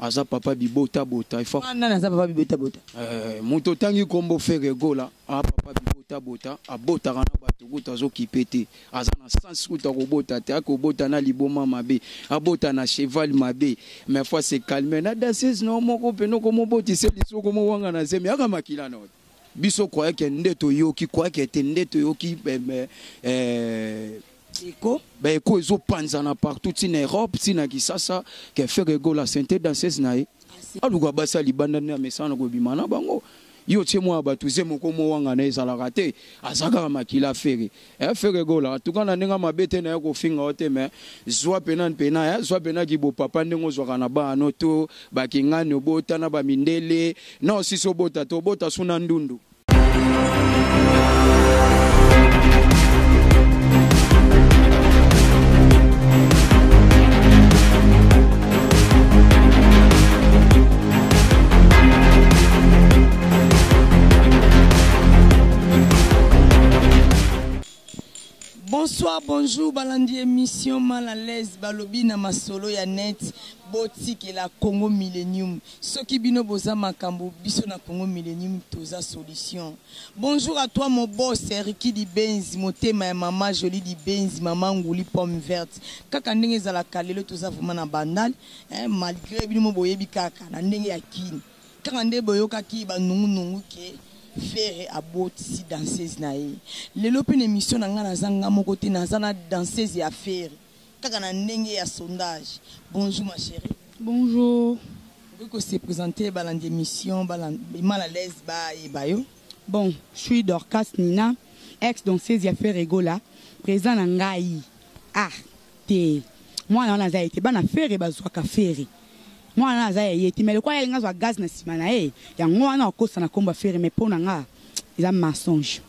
Aza papa bibota bota il faut. Nani aza papa bibota bota? Moto otangi kombo Ferre Gola a papa bibota bota abotaka na bato kutu azokipe te aza na sens kutu akobota te akobota na liboma mabe abota na cheval mabe mais faut se calmer na danseuse na yo moko pene okomobotisa lisu okomowanga na zemi aka makila na yo biso croyake nde toyoki croyake te nde toyoki Eko. Ba eko ezo panzana partout ti na Europe ti na Kisasa que Ferre Gola ceinte danseuse na ye. Aluka basi ya libanda nde amesana kobima na bango. Yo otie mwana batu zemi okomi owangana ye ezalaka te. Aza kaka makila Ferre. Eh Ferre Gola en tout cas na ndenge ya mabe te naye kofinga yo te mais zua pena pena eh zua pena ki bo papa ndenge ozwaka na bana no to ba kingani obota na ba mindele na osisi obota te obota su na ndundu. Bonsoir, bonjour, balandi émission mal à l'aise balobi na masolo ya net botikela Congo Millennium Soki bino boza makambo biso na Congo Millenium toza solution. Bonjour à toi mon boss Ricky Dibenzi motema ya mama Jolie Dibenzi mama Nguli pomme verte kaka ndenge ezalaka lelo toza vraiment na Bandal hein malgre bino mo boyebi kaka na ndenge ya kin kaka nde boyokaki ba nungu nungu ke Ferre abotisi danseuse na ye lelo pe na emission na nga naza nga moko te naza na danseuse ya Ferre Kaka na ndenge ya sondage. Bonjour ma cherie. Bonjour. Okoki ko se presenter balandi emission mal à l'aise ba yeba yo. Bon, je suis Dorcas Nina, ex danseuse ya Ferre Gola, president na ngai. Ah te. Mwana wana aza ye te. Bana Ferre bazuaka Ferre. Mwana wana aza ya ye te mais lokola ye alingi azua gaz na sima na ye, yango wana akosa na kombo ya Ferre mais pona nga eza mensonge.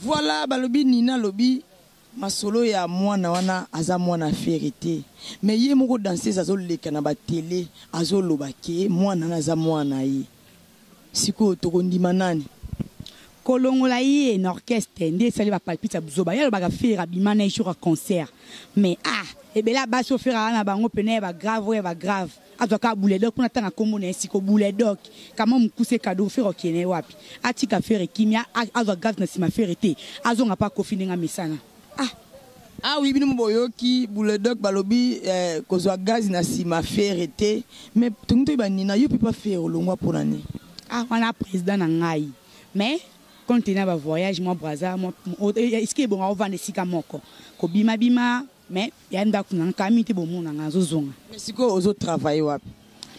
Voilà balobi Nina alobi Masolo ya mwana wana aza mwana ferre te mais ye moko danseuse azo leka na ba tele azo loba ke mwana wana aza mwana na ye sikoyo toko ndima nani? Kolongola ye na orchestre nde esali ba palpite ya buzoba ye alobaka ferre abima naye jour ya concert mais ah ebele ya basi oyo ferre aza na bango pena ya ba grave oyo ya ba grave azwa kaka bouledoc pona atanga kombo naye siko bouledoc kamwa mukuse kaduru ferre okende naye wapi atika ferre kimia azwa gaz na sima ferre te azonga pa koffi ndenge amesana ah. Ah oui bino boyoki bouledoc balobi eh, kozwa gaz na sima ferre te mais tolingi toyeba nina yo pe pa ferre olongwa pona nini? Ah wana president na ngai mais compte tenu ya ba voyage mwa brazza mwa esika ebonga ovanda esika moko kobima bima Mais ya ndaku na nga kala mingi te bomona nga nazo zonga. Mais sikoyo ozo travailler wapi?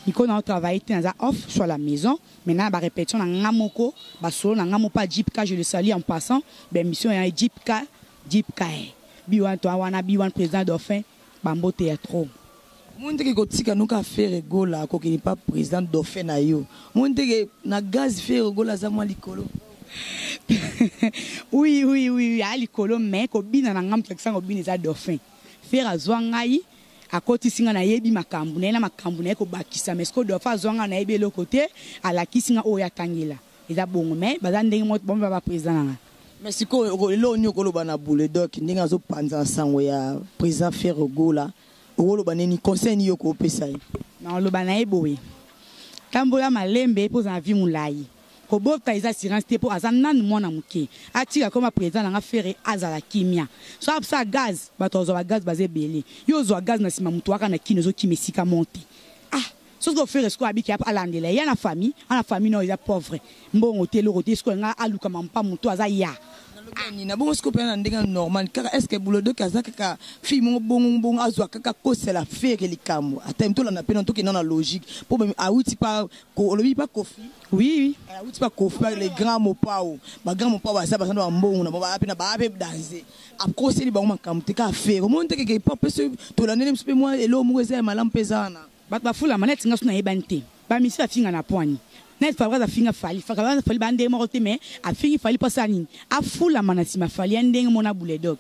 Mikolo nazo travailler te naza off je suis à la maison mais na ba repetition na nga moko ba solo na nga moko pa Djipka je le salue en passant ba emission ya Djipka Djipka eh bi wana toa wana bi wana president dauphin ba mbote ya trop. Omoni te ke kotika no kaka Ferre Gola akokende pa president dauphin na yo omoni te ke na gaz Ferre Gola aza mwa likolo? Oui oui oui aa likolo mais kobina na nga mutu alakisa nga kobina eza dauphin ferre azua ngai akotisi nga nayebi makambu naye na makambu naye kobakisa mais sikoyo dauphin azua nga nayebi eloko te alakisi nga oyo atangela eza bongo mais baza ndenge moko bango ba president na nga. Mais sikoyo eloko nini okoloba na bouledoc ndenge azo panza sango ya president ferre gola okoloba nini conseil nini yo okopesa ye? Nakoloba naye boye tambola malembe po ozala na vie mulayi. Kobota eza assurance te po aza nanu mwana muke atika akoma president na nga ferre azala kimia soki apesa gaz batu bakozua ba gaz baza ebele yo ozua gaz na sima mutu waka na kin ozo kima esika moko te ah soki ferre sikoyo abiki alandela ye na famille ana famille nayo eza pauvre mbongo te eloko te sikoyo nga aluka mampa mutu aza ya Nalobi ya nini? Bongo sikoyo pena na ndenge normal kaka est ce que bulodoki aza kaka fille moko bongo bongo azwa kaka kosela ferre likambo ata tolanda pe na tokenda na logique po awuti pa olobi pa koffi Oui oui. Awuti pa koffi pa le grand mopao ba grand mopao baza baza na ba mbongo na bango ba pe na ba pe danze akoseli bango makambo te kaka ferre omoni te keke pa pe soki tolandeli biso pe mwa eloko moko eza ya malamu pe eza wana. Bato bafulama neti nga soki nayebani te ba musiciens bafinga na poani neti fabregas afinga fally fabregas na fally ba ndenge moko te mais afingi fally po asala nini afulama na sima fally ya ndenge moko na bouledoc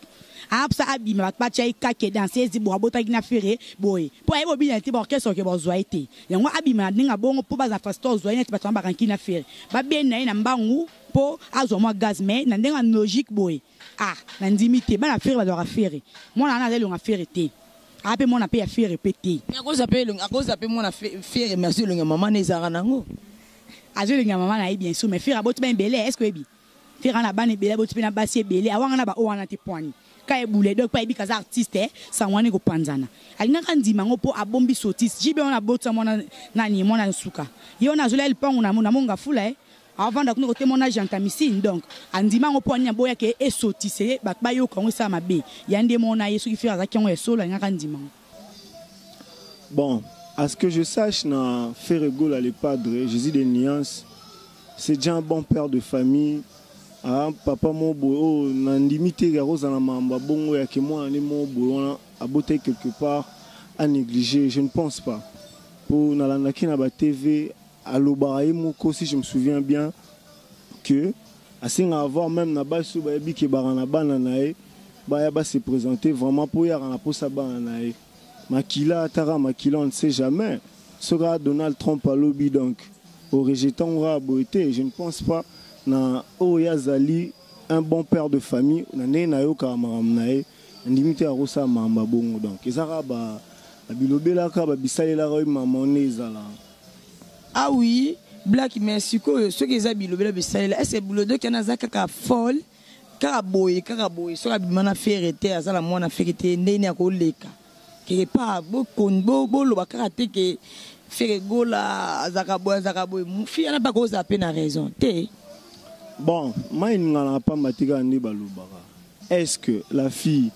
apsa abima bato batia ye kake danseuse boye abotaki na ferre boye po ayebi obina te ba orchestre oke bazua ye te yango abima na ndenge ya bongo po bazala facilite kozua ye neti bato wana ba rancune na ferre ba benda ye na mbangu po azua mwa gaz mais na ndenge ya logique boye ah na ndimi te bana ferre bazuaka ferre mwana wana aza elonga ferre te. Aa mpe mwana mpe ya Ferre mpe te. Mais akozwa mpe elongi, akozwa mpe mwana Ferre, mais azwi elongi ya mama na ezalaka nango. Azwi elongi ya mama na ye, bien sûr, mais Ferre aboti bana ebele. Est ce que oyebi Ferre ana bana ebele? Aboti mpe na basi ebele, awanga na baoyo wana te. Poani ka ebule donc mpo ayebi kaza artiste, sango wana ekopanzana. Alingaka ndima yango mpo abombi sotise jibe wana. Abotisa mwana nani? Mwana nsuka ye wana azolia lipango na monga fula, avanda kuna kote mwana gentamisine. Donc andima yango mpo anini? Aboyaka esotise ye, bato bayoka yango, esala mabe ya nde mona ye. Soki Ferre azalaki yango ya solo, alingaka ndima yango. Bon, à ce que je sache, na Ferre Gola le Padre, Jésus de Nuance, c'est déjà un bon père de famille. Ah, papa mo boye oyo nandimi te akozala makambo ya bongo yake mwana nde mo boye wana abotaki quelque part à négliger, je ne pense pas. Po nalandaki na ba TV, alobaka ye moko, si je me souviens bien, que asengaka avoir même na basi oyo bayebi ke baka na bana na ye, baya base présenter vraiment, mpo oyaka na posa bana na ye. Makila ataka makila, on ne sait jamais. Soki Donald Trump alobi, donc orejeter ngo kaka boye te. Je ne pense pas. Na oyo azali un bon père de famille, na ndenge nayokaka makambo na ye, ndimi te akosala makambo ya bongo. Donc eza kaka babilobelaka, babisalelaka oyo mama nde ezala. Ah oui, Black, mais sikoyo soki eza bilobela bisalela, est ce que bulodoki wana aza kaka folle, kaka boye, kaka boye? Soki abima na Ferre te, aza na mwana Ferre te, ndeni akoleka quelque part? Boloba kaka te ke Ferre Gola azalaka boye, azalaka boye. Fille wana mpe akozala mpe na raison te. Bon, mai ningana pamba te, kaka nde balobaka. Est-ce que la fille,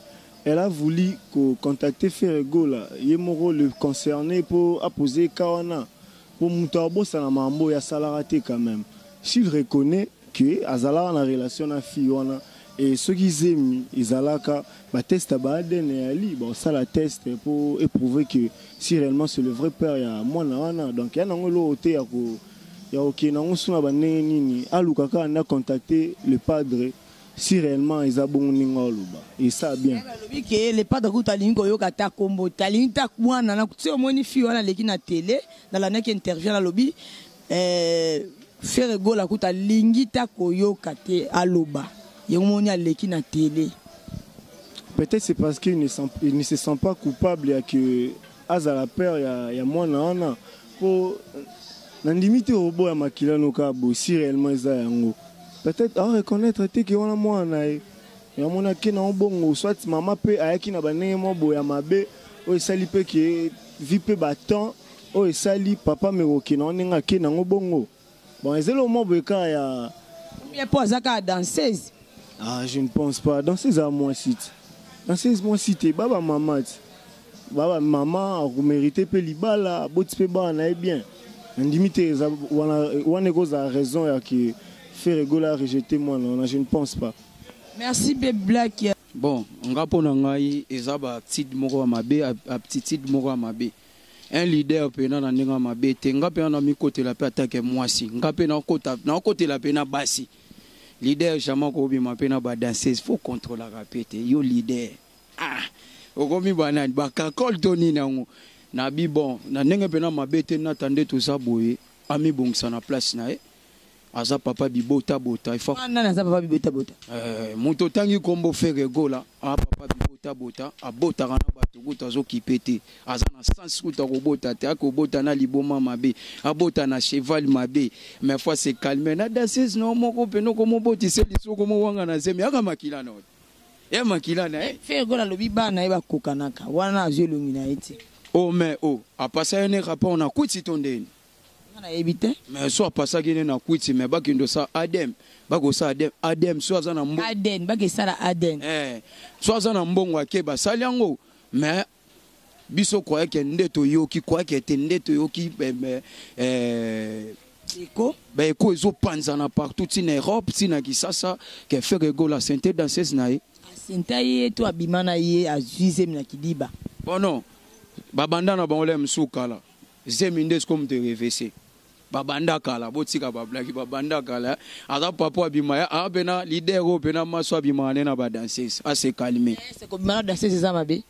elle a voulu contacter Ferre Gola ye moko le concerné mpo aposer ka wana, mpo moto abosana makambo oyo asalaka te? Quand même, s'il reconnaît que azalaka na relation na fille wana, e soki zemi ezalaka, bateste ba ADN eyali, baosala test mpo éprouver que si réellement c'est le vrai père ya mwana wana. Donc ya nango eloko te ya ko ya kokende yango so na bandenge nini. Aluka kaka nde acontacter le Padre, si réellement eza bongo ndenge aloba, esa bien. Alobi ke le Padre kuta alingi koyoka ata kombo te, alingi ta mwana na ti. Omoni fille wana aleki na télé, nalandaki interview, alobi Ferre Gola kuta alingi ta koyoka te, aloba yango moni aleki na télé. Peut-être c'est parce qu'il ne se sent pas coupable ya que azala père ya mwana wana, po nandimi te oboya makila no kaka boye. Si réellement eza yango, peut-être areconnaître te ke wana mwana na ye, yamoni ake nango bongo. Soit mama mpe ayaki na bandenge mwa boye ya mabe oyo esali mpe ke vi mpe batemps oyo esali papa mekoke nango ndenge ake nango bongo. Bon, eza eloko mwa boye kaka ya Bien, mpo aza kaka danseuse. Ah, je ne pense pas. Danseuse aza mwasi te, danseuse mwasi te. Baba mama ti, baba mama akomérite mpe libala, aboti mpe bana na ye bien. Nandimi te eza wana, wana ekozala raison ya ke Ferre Gola rejeté mwana wana, je ne pense pas. Merci mpe, Black. Bon, nga mpo na ngai, eza baattitude moko ya mabe, aptitude moko ya mabe. Un leader mpena na ndenge ya mabe te. Nga mpena na mikotela mpe atake mwasi, nga mpe nakotela mpe na basi. Leader jamais kobima mpe na badanseuse. Faut contrôlaka mpe te. Yo leader, ah, okomi banani, bakakole to nini yango nabi. Bon, na ndenge mpena mabe te, nata nde toza boye, amibongisa na place na ye. Aza papa bibotabota, il faut Nani aza papa bibotabota? Moto otangi nkombo Ferre Gola, a papa bibotabota, abotaka na bato kuta azokipe te. Aza na sens kuta kobota te, akobota na liboma mabe, abota na cheval mabe. Mais faut se calmer. Na danseuse na moko pene okomobotisa liso, okomowanga na zemi, aka makila na ya makila na ye. Ferre Gola alobi bana ye bakokanaka wana, azwi elongi na ye te. O mais o apasa ye ne rapport na kwiti to ndeni? Nga nayebi te. Mais so apasaki ne na kwiti, mais bakende osala ADN, bakosala ADN, ADN so aza na mbongo. ADN, bakesala ADN. So aza na mbongo, ake basali yango. Mais biso kwayeke nde toyoki, kwayeke te nde toyoki eko. Baeko ezopanzana partout, ntina Europe, ntina Kisasa, ke Ferre Gola sente danseuse na ye. Asenta ye to abima na ye, azwi zemi na kidiba? Bon, non, babanda na bango le mosusu kala. Zemi nde sikoyo moto erevese. Babanda kala, botika bablaki, babanda kala. Aza papa abima ya aa mpena leader oyo mpena maso abimaka nde na badanseuse, ase calme. Ese kobima na danseuse eza mabe?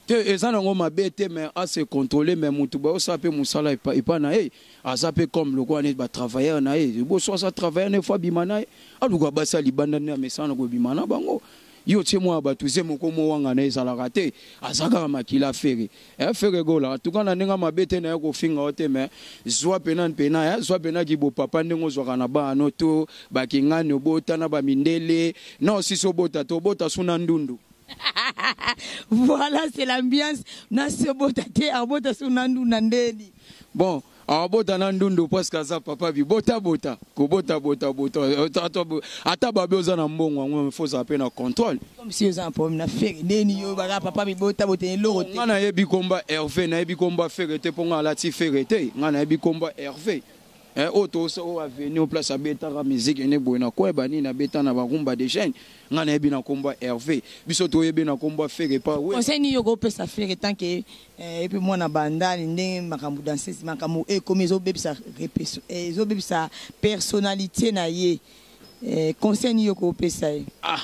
Te, eza nango mabe te, mais ase contrôler. Mais motu bayosala mpe mosala epa na ye, aza mpe comme lokola neti batravailleur na ye. Boso aza travailleur ne, faut abima na ye, aluka basi ya libanda nde amesana kobima na bango. Yo otie mwana bato ze moko mowanga na ezalaka te, aza kaka makila Ferre. Eh, Ferre Gola, en tout cas na ndenge mabe te, na ye kofinga yo te, mais zwa pena pena, eh, zwa pena kibo papa ndenge ozwaka na bana no to bakingani obota na bamindele na osisi obota te, obota su na ndundu. Voilà, c'est l'ambiance. Nasi obota te, abota su na ndunda ndeni. Bon, abota na ndundu parce que aza papa bibota bota, kobota bota bota, ata babe oza na mbongo yango, faut ozala mpe na contrôle. Comme si oza na problème na Ferre ndeni, yo baka papa bibota bota eloko te. Nga nayebi komba Hervé, nayebi komba Ferre te, mpo nga alati Ferre te. Nga nayebi komba Hervé. Eh, oyo tosa oyo avenue o place abetaka musique ene boye na koyeba nini abeta na barumba de chaîne. Nga nayebi na komba Hervé, biso toyebi na komba Ferre pa we. Conseil nini yo kopesa Ferre tant que epe mwana bandani, ndenge makambo danseuse, makambo ekomi ezobebisa ezobebisa personnalité na ye, conseil nini yo kopesa ye? Ah,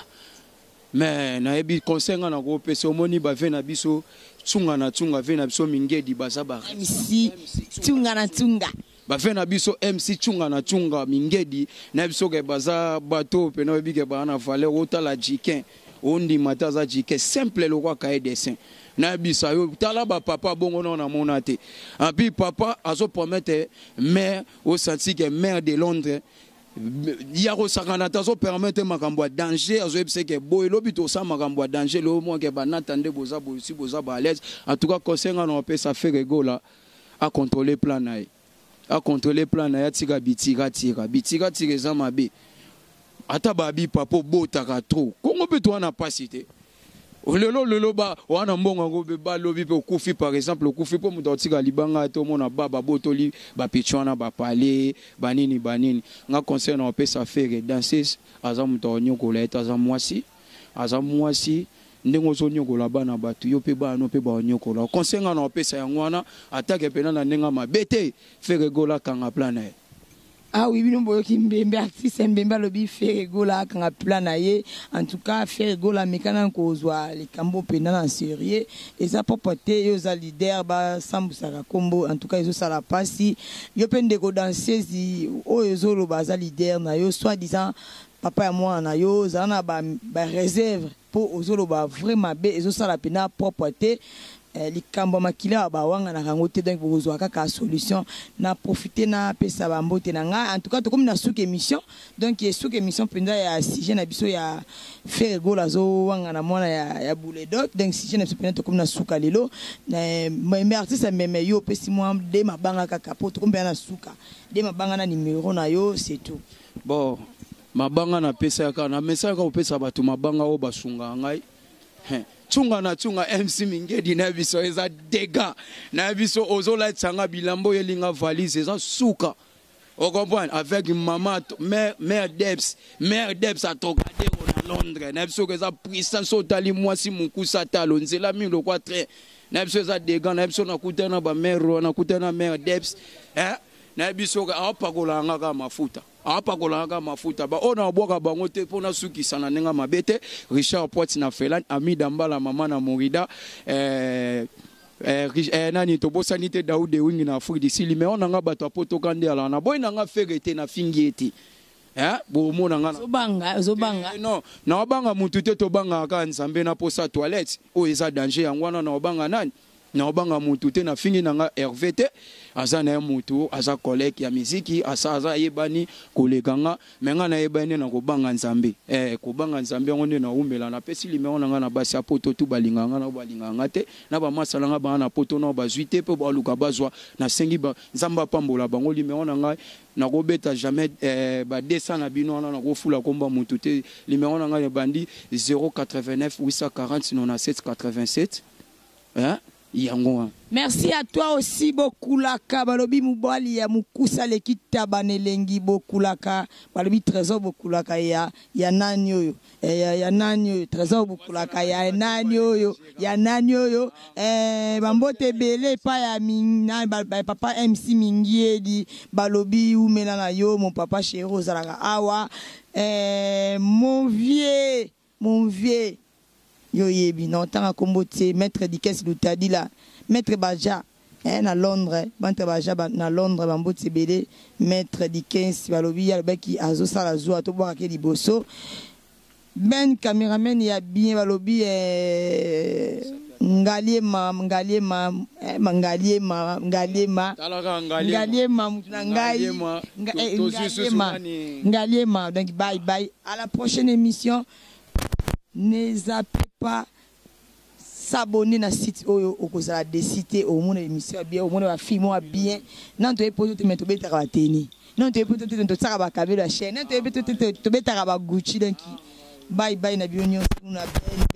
mais nayebi conseil nga nakopesa, omoni bave na biso Tsunga na Tsunga, ve na biso Mingedi baza ba MC Tsunga na Tsunga. Bave na biso MC Tsunga na Tsunga, Mingedi na biso ke baza bato mpe oyebi ke baa na valeur. Otala jikin, ondima te, aza jikin simple lokwa kaye dessin. Nayebisa yo, tala bapapa bongo nao namona te. Api papa azopromettre mare, osanti ke mare de Londres ya kosakana te, azopermettre makambo ya danger, azoyebisa ke boye elobi tosala makambo ya danger lelo mwa ke banata nde boza boye, si boza ba à l'aise. En tout cas, conseil nga na opesa Ferre Gola, acontrôle plan na ye, acontrôle plan na ye, atika bitikatika. Bitikatika eza mabe. Ata babi papa obotaka trop, Kongo mpe towana pasi te. Lelo lelo ba wana mbongo yango mpe balobi mpe okufi, par exemple okufi mpo moto akotika libanga te, omona ba babotoli bapichi wana, bapale banini banini. Nga conseil na opesa Ferre, danseuse aza moto akonyokola ye te, aza mwasi, aza mwasi. Ndenge ozonyokola bana bato, yo mpe bana no mpe baonyokola. Conseil nga na opesa yango wana, atake mpena na ndenge mabe te, Ferre Gola akanga plan na ye. Ah oui, bino boyoki Mbembe, artiste Mbembe alobi Ferre Gola akanga plan na ye. En tout cas, Ferre Gola amekana kozwa likambo mpenza na sérieux, eza propre te. Yo oza leader, basambusaka kombo, en tout cas ezosala mpasi. Yo mpe ndeko danseuse oyo ozoloba aza leader na yo, soit disant papa ya mwana na yo, ozala na baréserve mpo ozoloba vrai mabe, ezosala mpenza propre te. Likambo ya makila ya bawanganaka yango te, donc bokozwa kaka solution. Na profite napesa bambote na ngai. En tout cas, tokomi na suka émission, donc suka émission mpenza ya sujet na biso ya Ferre Gola azowangana mwana ya Buledok. Donc sujet na biso mpenza tokomi na suka lelo. Mais artiste meme, yo opesi mwa de mabanga kaka mpo tokomi mpenza na suka, de mabanga na numéro na yo, c'est tout. Bon, mabanga napesaka, namesaka kopesa bato mabanga oyo basungaka ngai. Tsunga na Tsunga, MC Mingedi na biso eza dega na biso, ozolatisa nga bilamba oyo elinga valise, eza suka, ocomprendre, avec mama mare, mare Debs, mare Debs a Trocadero na Londres na biso eza puissance. Otali mwasi mokusa, talo nzela mingi lokwa train na biso, eza dega na biso. Nakutana na bamare wana, nakutana na mare Debs, eh? Na biso apakolaka nga kaka mafuta, apakolaka kaka mafuta. Baoyo na babwaka bango te mpo nasukisa na ndenge mabe te. Richard Poit na Felan, Amida Mbala, mama na Morida, nani tobosani te, Daud Ewingi na Afrique du Sud. Numéro na nga, bato apotoka nde alaka na boyi na nga Ferre te, nafingi ye te, bomona nga. Ozobanga, ozobanga. Non, naobanga mutu te, tobangaka kaka Nzambe na posa toilette oyo eza danger. Yango wana naobanga nani? Naobanga mutu te, nafingi na nga Hervé te, aza na ye mutu, aza collègue ya miziki, asa aza ayebani koleka nga, me nga nayebani nde na kobanga Nzambe. Kobanga Nzambe yango nde naumela. Napesi limero na nga na basi ya poto tu balingaka nga na balingaka nga te, na bamasa na nga baa na poto nao bazwi te mpe baluka bazwa. Nasengi Nzambe apambola bango. Limero na ngai nakobeta jamais, ba 200 na bino wana nakofula komba mutu te. Limero na ngai ebandi 089 840 97 87, hein? Yango wana. Merci à toi aussi. Bokulaka, balobi mobali ya mokusa aleki taba na elengi. Bokulaka, balobi Trésor Bokulaka ya nani oyo, ya nani oyo, Trésor Bokulaka ya nani oyo, ya nani oyo. Bambote ebele epai ya papa MC Mingiedi, balobi umela na yo, mon papa chéri, ozalaka awa. Mon vieux, mon vieux, yo yebi na otanga kombo te, maître Dikes Lutadila, maître Baja, na Londres, maître Baja na Londres, bambote ebele. Maître Dikens, balobi ye alobaki azosala zuwa, tobwakaki liboso. Ben cameraman ya bien balobi eh, Ngaliema Ngaliema eh, Ngaliema Ngaliema Ngaliema mutu na ngai eh, Ngaliema Ngaliema. Donc bye bye, à la prochaine émission. Ne zappez pas, s'abonner na site oyo, okozala déçu te. Omona émission ya bien, omona bafilme ya bien. Nano toyebi poto te, mais tobetaka bateni. Nano toyebi poto te, totiaka bakabelo ya chaîne. Nano toyebi poto te, tobetaka bagucci. Donc bye bye na bino nyonso na ben.